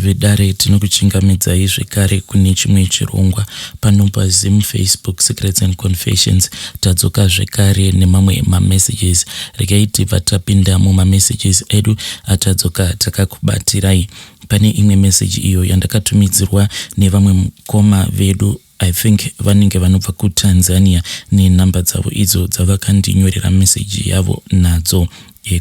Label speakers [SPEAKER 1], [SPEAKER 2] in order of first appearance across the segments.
[SPEAKER 1] Vedare, tinokuchingamidzai zvekare kune chimwe chirongwa pano paZim Facebook Secrets and Confessions. Tadzoka zvekare nemamwe mamessages. Regai tibva tapinda mumamessages edu atadzoka takakubatirai. Pane imwe message iyo yandakatumidzirwa nevamwe mukoma vedu, I think vanenge vanobva kuTanzania, nenhamba dzavo idzo dzavakandinyorera message yavo nadzo.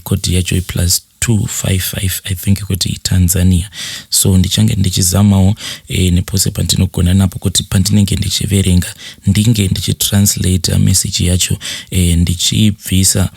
[SPEAKER 1] Code yacho iplus 255, I think kuti iTanzania. So ndichange ndichizamawo nepose pandinogona napo kuti pandinenge ndichiverenga ndinge ndichitranslata message yacho, ndichiibvisa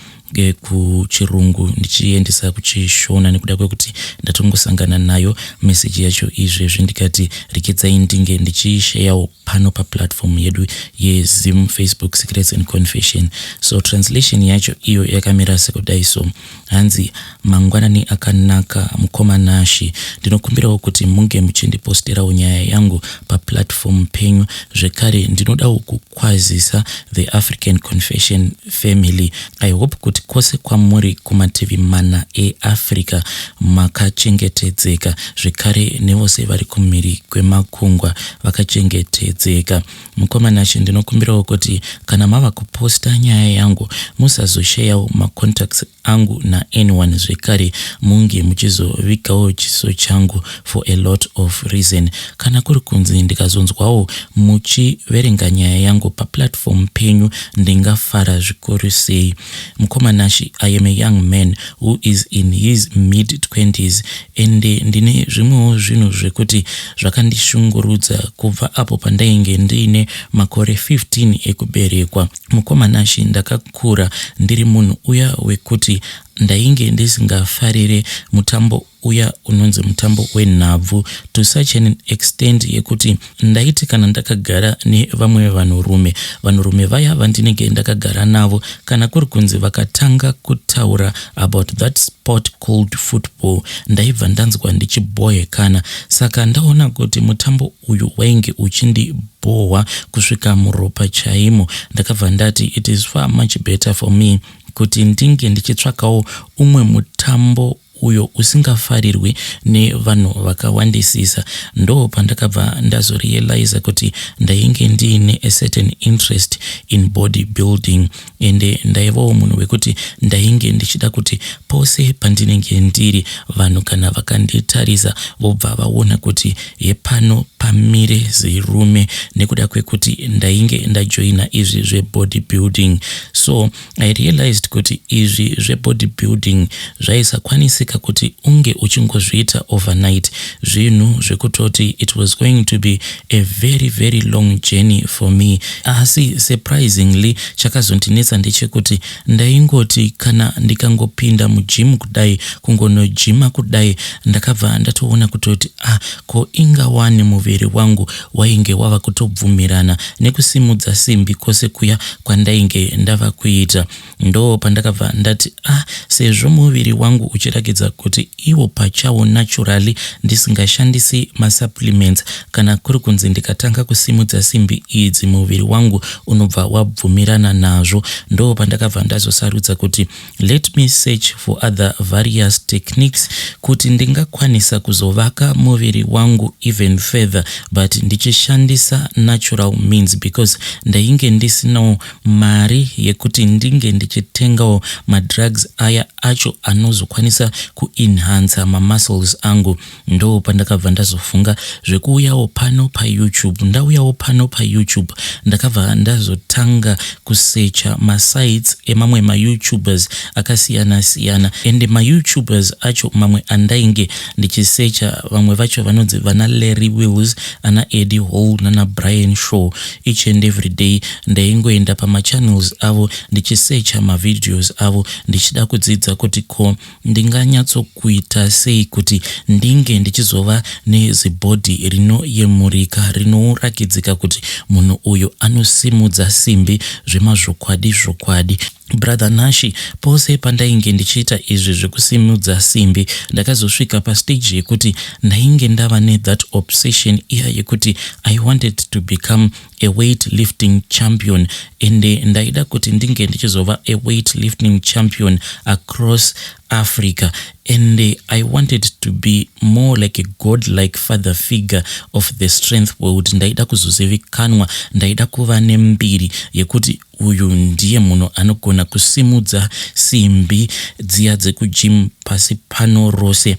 [SPEAKER 1] kuchirungu ndichiendesa kuchishona, nekuda kwekuti ndatongosangana nayo message yacho izvezvi, ndikati rekedzai ndinge ndichiisharewo pano paplatform yedu yeZim Facebook Secrets and Confession. So translation yacho iyo yakamira sekudai. So hanzi, "Mangwanani akanaka, mukoma Nashi. Ndinokumbirawo kuti munge muchindiposterawo nyaya yangu paplatform penyu. Zvekare ndinodawo kukwazisa the African Confession family. I hope kuti kwose kwamuri kumativi mana eAfrica makachengetedzeka, zvekare nevose vari kumhiri kwemakungwa vakachengetedzeka. Mukoma Nashi, ndinokumbirawo kuti kana mava kuposta nyaya yangu musazosharewo macontacts angu naanyone, zvekare munge muchizovigawo chiso changu for a lot of reason. Kana kuri kunzi ndikazonzwawo muchiverenga nyaya yangu paplatform penyu, ndingafara zvikuru sei. Mukoma Nashi, I am a young man who is in his mid 20s, ende ndine zvimwewo zvinhu zvekuti zvakandishungurudza kubva apo pandainge ndiine makore 15 ekuberekwa. Mukoma Nashi, ndakakura ndiri munhu uya wekuti ndainge ndisingafarire mutambo uya unonzi mutambo wenhabvu, to such an extent yekuti ndaiti kana ndakagara nevamwe vanhurume, vanhurume vaya vandinenge ndakagara navo, kana kuri kunzi vakatanga kutaura about that sport called football, ndaibva ndanzwa ndichibhohekana. Saka ndaona kuti mutambo uyu wainge uchindibhohwa kusvika muropa chaimo, ndakabva ndati it is far much better for me kuti ndinge ndichitsvakawo umwe mutambo uyo usingafarirwi nevanhu vakawandisisa. Ndo pandakabva ndazorealiza kuti ndainge ndiine a certain interest in body building, ende ndaivawo munhu wekuti ndainge ndichida kuti pose pandinenge ndiri, vanhu kana vakanditarisa vobva vaona kuti hepano pamire zirume, nekuda kwekuti ndainge ndajoina izvi zvebody building. So I realized kuti izvi zvebody building zvaisakwanisika kuti unge uchingozviita overnight, zvinhu zvekutoti it was going to be a very very long journey for me. Asi surprisingly, chakazondinetsa ndechekuti ndaingoti kana ndikangopinda mugym kudai, kungonojima kudai, ndakabva ndatoona kutoti, ah, ko ingawani muviri wangu wainge wava kutobvumirana nekusimudza simbi kwose kuya kwandainge ndava kuita. Ndo pandakabva ndati, ah, sezvo muviri wangu uchirakidza kuti iwo pachawo naturally, ndisingashandisi masupplements, kana kuri kunzi ndikatanga kusimudza simbi idzi muviri wangu unobva wabvumirana nazvo, ndo pandakabva ndazosarudza kuti let me search for other various techniques kuti ndingakwanisa kuzovaka muviri wangu even further, but ndichishandisa natural means, because ndainge ndisinawo mari yekuti ndinge ndichitengawo madrugs aya acho anozokwanisa kuenhansa mamuscles angu. Ndo pandakabva ndazofunga zvekuuyawo pano paYouTube. Ndauyawo pano paYouTube, ndakabva ndazotanga kusecha masites emamwe maYouTubers akasiyana siyana. Ende maYouTubers acho mamwe andainge ndichisecha, vamwe vacho vanonzi vana Larry Wheels, ana Eddie Hall nana Brian Shaw. Each and every day ndaingoenda pamachannels avo ndichisecha mavideos avo, ndichida kudzidza kuti ko ndinganyatsokuita sei kuti ndinge ndichizova nezibody rinoyemurika, rinorakidzika kuti munhu uyu anosimudza simbi zvemazvokwadi zvokwadi. Brother Nashy, pose pandainge ndichiita izvi zvekusimudza simbi, ndakazosvika pastage yekuti ndainge ndava nethat obsession iya yekuti I wanted to become a weight lifting champion, ende ndaida kuti ndinge ndichizova a weight lifting champion across Africa, and I wanted to be more like a god-like father figure of the strength world. Ndaida kuzozivikanwa, ndaida kuva nembiri yekuti uyu ndiye munhu anogona kusimudza simbi dziya dzekugym pasi pano rose.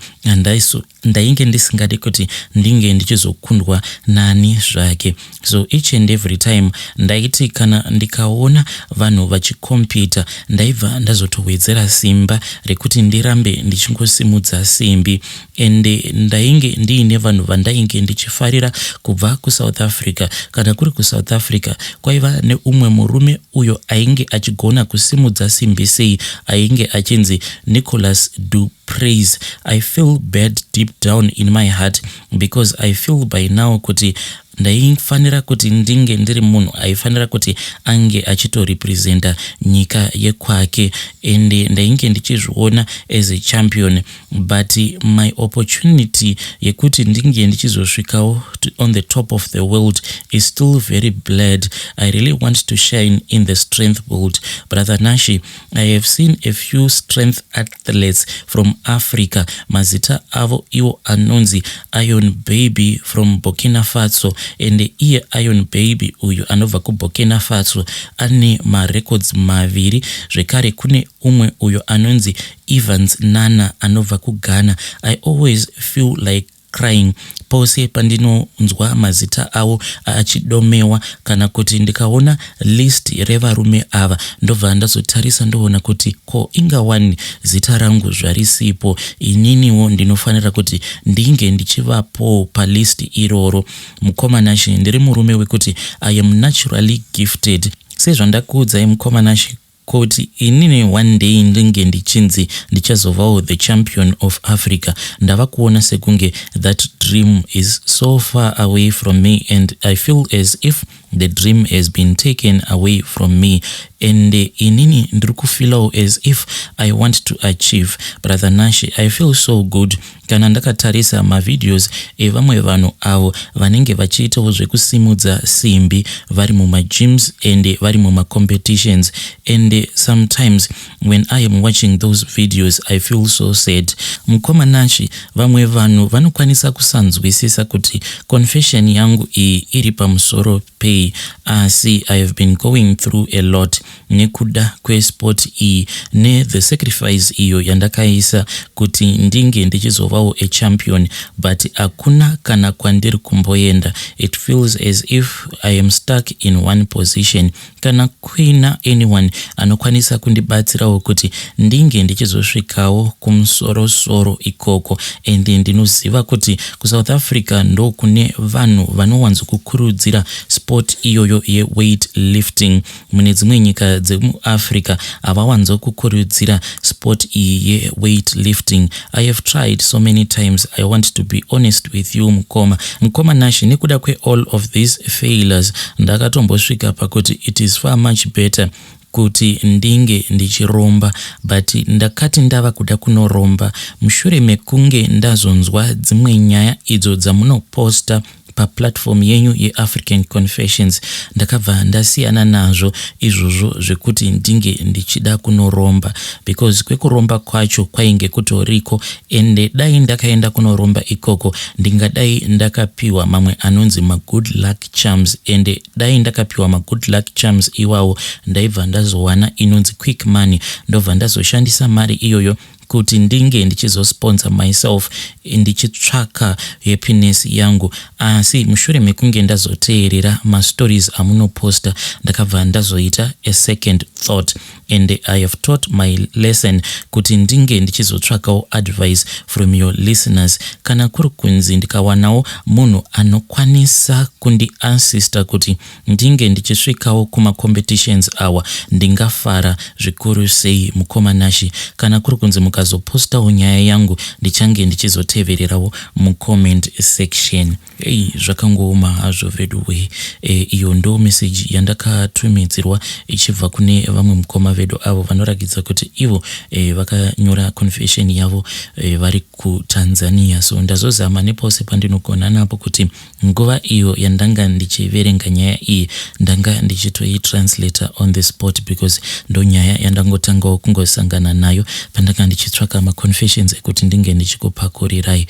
[SPEAKER 1] Ndainge ndisingadi kuti ndinge ndichizokundwa nani zvake. So each and every time ndaiti kana ndikaona vanhu vachikompita, ndaibva ndazotowedzera simba rekuti ndirambe ndichingosimudza simbi. Ende ndainge ndiine vanhu vandainge ndichifarira kubva kuSouth Africa. Kana kuri kuSouth Africa, kwaiva neumwe murume uyo ainge achigona kusimudza simbi sei, ainge achinzi Nicholas Du Preez. I feel bad deep down in my heart because I feel by now kuti ndaifanira kuti ndinge ndiri munhu aifanira kuti ange achitorepresenta nyika yekwake, ende ndainge ndichizviona as a champion, but my opportunity yekuti ndinge ndichizosvikawo on the top of the world is still very blurred. I really want to shine in the strength world. Brother Nashy, I have seen a few strength athletes from Africa. Mazita avo iwo anonzi Iron Baby from Burkina Faso, ende iye Iron Baby uyu anobva kuBurkina Faso ane marecords maviri. Zvekare kune umwe uyo anonzi Evans Nana anobva kuGhana. I always feel like crying pose pandinonzwa mazita avo achidomewa, kana kuti ndikaona list revarume ava, ndobva ndazotarisa ndoona kuti ko ingawani zita rangu zvarisipo? Ininiwo ndinofanira kuti ndinge ndichivapowo palist iroro. Mukoma Nashe, ndiri murume wekuti I am naturally gifted. Sezvandakuudzai, mukoma Nashe, kuti inini one day ndinge ndichinzi ndichazovawo the champion of Africa, ndava kuona sekunge that dream is so far away from me, and I feel as if the dream has been taken away from me. And inini ndiri kufeelawo as if I want to achieve. Brother Nashe, I feel so good kana ndakatarisa mavideos evamwe vanhu avo vanenge vachiitawo zvekusimudza simbi vari mumagyms and vari mumacompetitions, and sometimes when I am watching those videos, I feel so sad. Mukoma Nashe, vamwe vanhu vanokwanisa kusanzwisisa kuti confession yangu iyi iri pamusoro pei, asi I have been going through a lot nekuda kwesport iyi, nethe sacrifice iyo yandakaisa kuti ndinge ndichizovawo a champion, but hakuna kana kwandiri kumboenda. It feels as if I am stuck in one position. Kana kuina anyone anokwanisa kundibatsirawo kuti ndinge ndichizosvikawo kumusorosoro ikoko, and ndinoziva kuti kuSouth Africa ndo kune vanhu vanowanzokukurudzira sport iyoyo yeweight lifting. Mune dzimwe nyika dzemuAfrica havawanzokukurudzira sport iyi yeweight lifting. I have tried so many times. I want to be honest with you, mukoma. Mukoma Nashe, nekuda kweall of these failures, ndakatombosvika pakuti it is far much better kuti ndinge ndichiromba, but ndakati ndava kuda kunoromba mushure mekunge ndazonzwa dzimwe nyaya idzo dzamunoposta paplatform yenyu yeAfrican Confessions. Ndakabva ndasiyana nazvo izvozvo zvekuti ndinge ndichida kunoromba, because kwekuromba kwacho kwainge kutoriko, ende dai ndakaenda kunoromba ikoko, ndingadai ndakapiwa mamwe anonzi magood luck charms, ende dai ndakapiwa magood luck charms iwawo, ndaibva ndazowana inonzi quick money, ndobva ndazoshandisa mari iyoyo kuti ndinge ndichizosponsor myself ndichitsvaka happiness yangu. Asi mushure mekunge ndazoteerera mastories amunoposta, ndakabva ndazoita a second thought, and I have taught my lesson kuti ndinge ndichizotsvakawo advice from your listeners. Kana kuri kunzi ndikawanawo munhu anokwanisa kundiassista kuti ndinge ndichisvikawo kumacompetitions awa, ndingafara zvikuru sei. Mukoma Nashe, kana kuri kunzi mukazopostawo Mukazopostawo nyaya yangu ndichange ndichizotevererawo mucomment section. Hey, zvakangooma hazvo veduwe. E, iyo ndo message yandakatumidzirwa ichibva kune vamwe mukoma vedu avo vanorakidza kuti ivo e, vakanyora confession yavo e, vari kuTanzania. So ndazozama nepose pandinogona napo kuti nguva iyo yandanga ndichiverenga nyaya iyi ndanga ndichitoitranslator on the spot, because ndo nyaya yandangotangawo kungosangana nayo pandanga ndichitsvaka maconfessions ekuti ndinge ndichikupakurirai.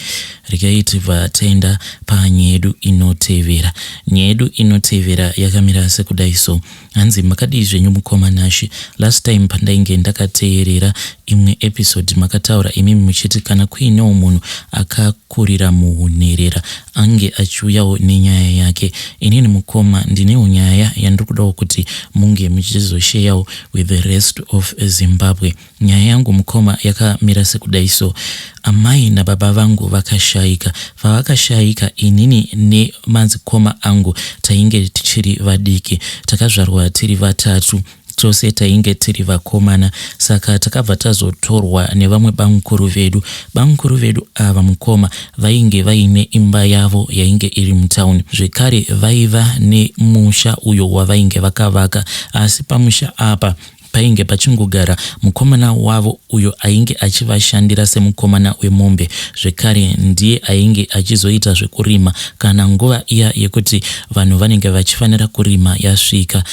[SPEAKER 1] Regai tibva taenda panyaya yedu inotevera. Nyaya yedu inotevera yakamira sekudai so. Hanzi, "Makadii zvenyu mukoma Nashi? Last time pandainge ndakateerera imwe episode, makataura imimi muchiti kana kuinewo munhu akakurira muunherera ange achiuyawo nenyaya yake. Inini mukoma ndinewo nyaya yandiri kudawo kuti munge muchizosharewo with the rest of Zimbabwe. Nyaya yangu mukoma yakamira sekudai so. Amai nababa vangu vakashayika. Pavakashayika, inini nemadzikoma angu tainge tichiri vadiki. Takazvarwa tiri vatatu, tose tainge tiri vakomana. Saka takabva tazotorwa nevamwe bamukuru vedu. Bamukuru vedu ava mukoma vainge vaine imba yavo yainge iri mutauni. Zvekare vaiva nemusha uyo wavainge vakavaka, asi pamusha apa painge pachingogara mukomana wavo uyo ainge achivashandira semukomana wemombe. Zvekare ndiye ainge achizoita zvekurima kana nguva iya yekuti vanhu vanenge vachifanira kurima yasvika.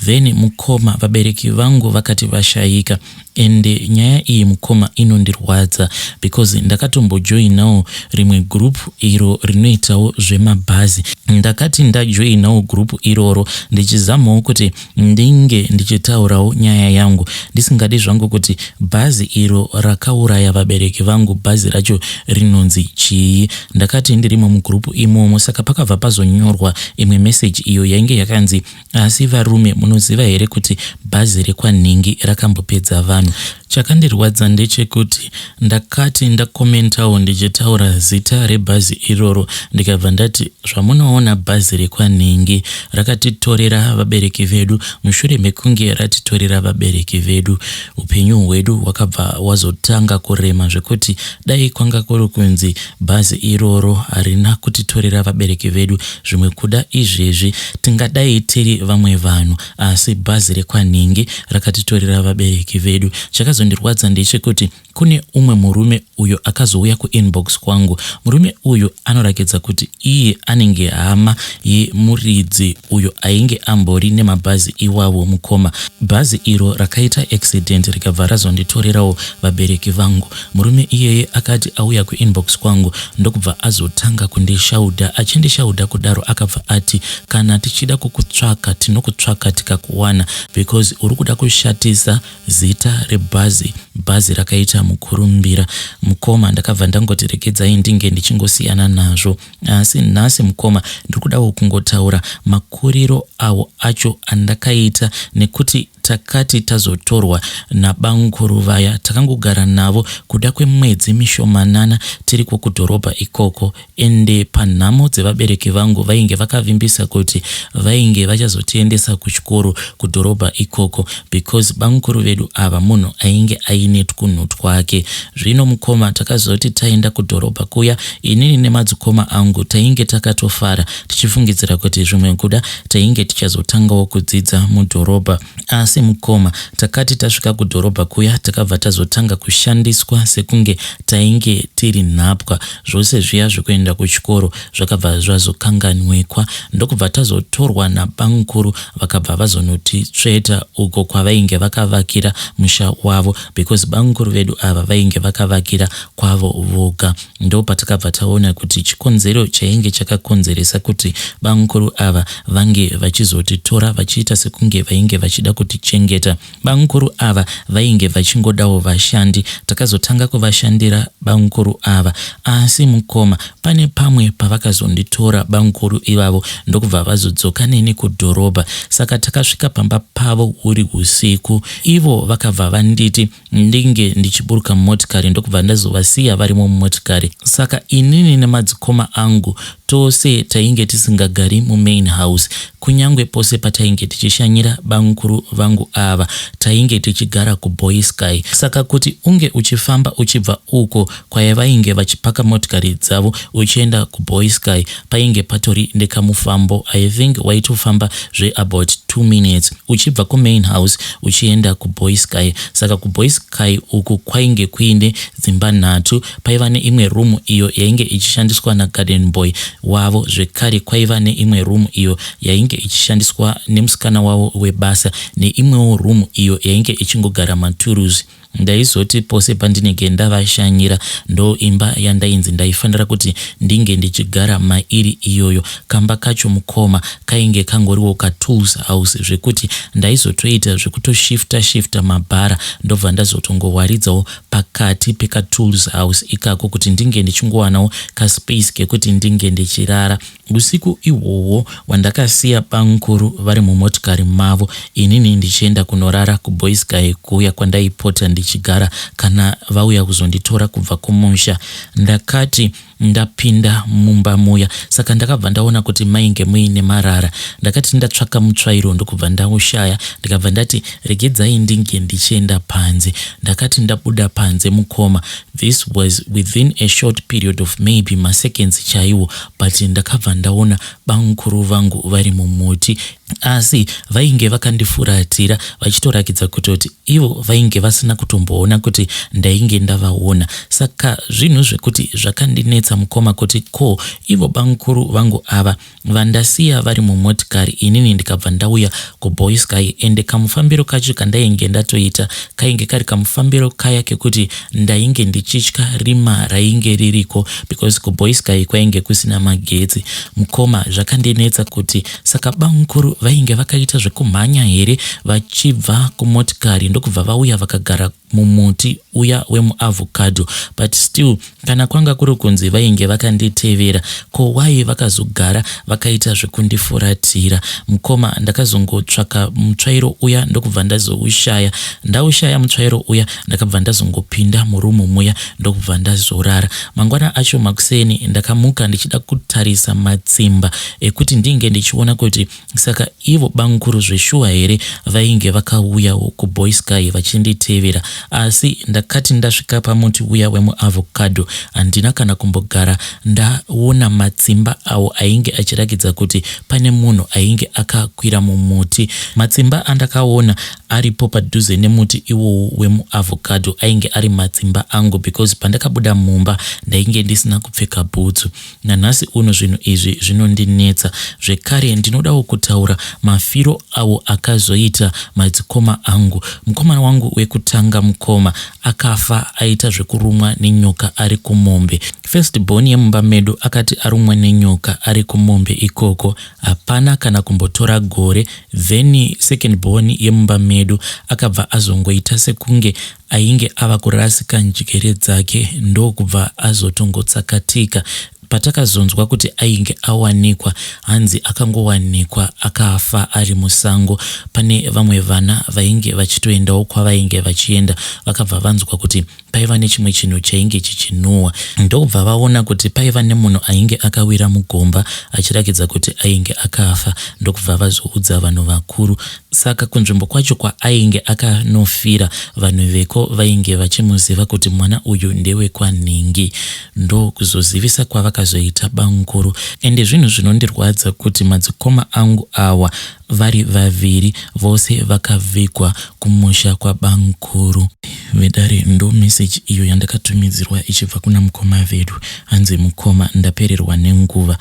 [SPEAKER 1] Then mukoma, vabereki vangu vakati vashayika, ende nyaya iyi mukoma inondirwadza because ndakatombojoinawo rimwe group iro rinoitawo zvemabhazi. Ndakati ndajoinawo group iroro ndichizamawo kuti ndinge ndichitaurawo nyaya yangu, ndisingadi zvangu kuti bhazi iro rakauraya vabereki vangu, bhazi racho rinonzi chii. Ndakati ndirimo mugroup imomo, saka pakabva pazonyorwa imwe meseji iyo yainge yakanzi, 'Asi varume, munoziva here kuti bhazi rekwanhingi rakambopedza vanhu?' Chakandirwadza ndechekuti ndakati ndakomentawo ndichitaura zita rebhazi iroro, ndikabva ndati, 'Zvamunoona, bhazi rekwanhingi rakatitorera vabereki vedu. Mushure mekunge ratitorera vabereki vedu, upenyu hwedu hwakabva hwazotanga kurema zvekuti dai kwanga kuri kunzi bhazi iroro harina kutitorera vabereki vedu, zvimwe kuda izvezvi tingadai tiri vamwe vanhu. Asi bhazi rekwanhingi rakatitorera vabereki vedu.' Chakazondirwadza ndechekuti kune umwe murume uyo akazouya kuinbox kwangu. Murume uyu anorakidza kuti iye anenge hama yemuridzi uyo ainge ambori nemabhazi iwawo. Mukoma, bhazi iro rakaita accident rikabva razonditorerawo vabereki vangu. Murume iyeye akati auya kuinbox kwangu ndokubva azotanga kundishaudha. Achindishaudha kudaro, akabva ati, 'Kana tichida kukutsvaka tinokutsvaka tikakuwana, because uri kuda kushatisa zita rebhazi, bhazi rakaita mukurumbira.' Mukoma, ndakabva ndangoti regedzai ndinge ndichingosiyana nazvo. Asi nhasi mukoma ndiri kudawo kungotaura makuriro awo acho andakaita, nekuti takati tazotorwa nabamukuru vaya, takangogara navo kuda kwemwedzi mishomanana tiri kwokudhorobha ikoko. Ende panhamo dzevabereki vangu, vainge vakavimbisa kuti vainge vachazotiendesa kuchikoro kudhorobha ikoko, because bamukuru vedu ava munhu ainge aine twunhu twake. Zvino mukoma, takazoti taenda kudhorobha kuya, inini nemadzikoma angu tainge takatofara tichifungidzira kuti zvimwe kuda tainge tichazotangawo kudzidza mudhorobha. Asi mukoma, takati tasvika kudhorobha kuya, takabva tazotanga kushandiswa sekunge tainge tiri nhapwa. Zvose zviya zvekuenda kuchikoro zvakabva zvazokanganwikwa, ndokubva tazotorwa nabamukuru, vakabva vazonotitsveta uko kwavainge vakavakira musha wavo, because bamukuru vedu ava vainge vakavakira kwavo voga. Ndo patakabva taona kuti chikonzero chainge chakakonzeresa kuti bamukuru ava vange vachizotitora vachiita sekunge vainge vachida kutichengeta, bamukuru ava vainge vachingodawo vashandi. Takazotanga kuvashandira bamukuru ava. Asi mukoma, pane pamwe pavakazonditora bamukuru ivavo ndokubva vazodzoka neni kudhorobha. Saka takasvika pamba pavo huri usiku. Ivo vakabva vanditi ndinge ndichiburuka mumotikari, ndokubva ndazovasiya varimo mumotikari. Saka inini nemadzikoma angu tose tainge tisingagari mumain house, kunyange pose patainge tichishanyira bamukuru vangu. vangu ava tainge tichigara kuBoysky. Saka kuti unge uchifamba uchibva uko kwavainge vachipaka motikari dzavo uchienda kuBoysky painge patori nekamufambo. I think waitofamba zveabout 2 minutes uchibva kumain house uchienda kuBoysky. Saka kuBoysky uku kwainge kuine dzimba nhatu. Paiva neimwe rumu iyo yainge ichishandiswa nagarden boy wavo, zvekare kwaiva neimwe rumu iyo yainge ichishandiswa nemusikana wavo webasa, neimwewo rumu iyo yainge ichingogara maturusi. Ndaizoti pose pandinenge ndavashanyira, ndo imba yandainzi ndaifanira kuti ndinge ndichigara mairi iyoyo. Kamba kacho, mukoma, kainge kangoriwo katools house, zvekuti ndaizotoita zvekutoshifta shifta mabhara, ndobva ndazotongowaridzawo pakati pekatools house ikako kuti ndinge ndichingowanawo kaspace kekuti ndinge ndichirara. Usiku ihwohwo hwandakasiya bamukuru vari mumotikari mavo, inini ndichienda kunorara kuBoysky kuya kwandaipota ndichigara kana vauya kuzonditora kubva kumusha, ndakati ndapinda mumba muya, saka ndakabva ndaona kuti mainge muine marara. Ndakati ndatsvaka mutsvairo, ndokubva ndaushaya. Ndikabva ndati regedzai ndinge ndichienda panze. Ndakati ndabuda panze, mukoma, this was within a short period of maybe maseconds chaiwo, but ndakabva ndaona bamukuru vangu vari mumuti, asi vainge vakandifuratira vachitorakidza kutoti ivo vainge vasina kutomboona kuti ndainge ndavaona. Saka zvinhu zvekuti zvakandinetsa, mukoma, kuti ko ivo bamukuru vangu ava vandasiya vari mumotikari, inini ndikabva ndauya kuBoysky, ende kamufambiro kacho kandainge ndatoita kainge kari kamufambiro kaya kekuti ndainge ndichitya rima rainge ririko, because kuBoysky kwainge kusina magetsi. Mukoma, zvakandinetsa kuti saka bamukuru vainge vakaita zvekumhanya here vachibva kumotikari, ndokubva vauya vakagara mumuti uya wemuavocado? But still, kana kwanga kuri kunzi vainge vakanditevera, ko wai vakazogara vakaita zvekundifuratira? Mukoma, ndakazongotsvaka mutsvairo uya, ndokubva ndazoushaya. Ndaushaya mutsvairo uya, ndakabva ndazongopinda murumu muya, ndokubva ndazorara. Mangwana acho makuseni ndakamuka ndichida kutarisa matsimba ekuti ndinge ndichiona kuti saka ivo bamukuru zveshuwa here vainge vakauyawo kuBoysky vachinditevera. Asi ndakati ndasvika pamuti uya wemuavocado, handina kana kumbogara ndaona matsimba awo ainge achirakidza kuti pane munhu ainge akakwira mumuti. Matsimba andakaona aripo padhuze nemuti iwowo wemuavocado ainge ari matsimba angu, because pandakabuda mumba ndainge ndisina kupfeka bhutsu. Nanhasi uno zvinhu izvi zvinondinetsa. Zvekare ndinodawo kutaura mafiro awo akazoita madzikoma angu. Mukomana wangu wekutanga, mukoma, akafa aita zvekurumwa nenyoka ari kumombe. First born yemumba medu akati arumwa nenyoka ari kumombe ikoko, hapana kana kumbotora gore, then second born yemumba medu akabva azongoita sekunge ainge ava kurasika njere dzake, ndokubva azotongotsakatika. Patakazonzwa kuti ainge awanikwa, hanzi akangowanikwa akafa ari musango. Pane vamwe vana vainge vachitoendawo kwavainge vachienda, vakabva vanzwa kuti paiva nechimwe chinhu chainge chichinhuhwa, ndokubva vaona kuti paiva nemunhu ainge akawira mugomba achirakidza kuti ainge akafa, ndokubva vazoudza vanhu vakuru. Saka kunzvimbo kwacho kwaainge akanofira, vanhu veko vainge vachimuziva kuti mwana uyu ndewekwanhingi, ndokuzozivisa kwavakazoita bamukuru. Ende zvinhu zvinondirwadza kuti madzikoma angu awa vari vaviri vose vakavigwa kumusha kwabamukuru. Vedare, ndo meseji iyo yandakatumidzirwa ichibva kuna mukoma vedu. Hanzi, "Mukoma, ndapererwa nenguva.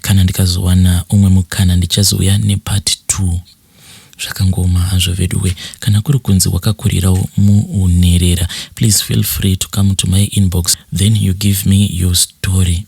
[SPEAKER 1] Kana ndikazowana umwe mukana ndichazouya nepart 2." Zvakangoma hazvo veduwe. Kana kuri kunzi wakakurirawo muunherera, please feel free to come to my inbox, then you give me your story.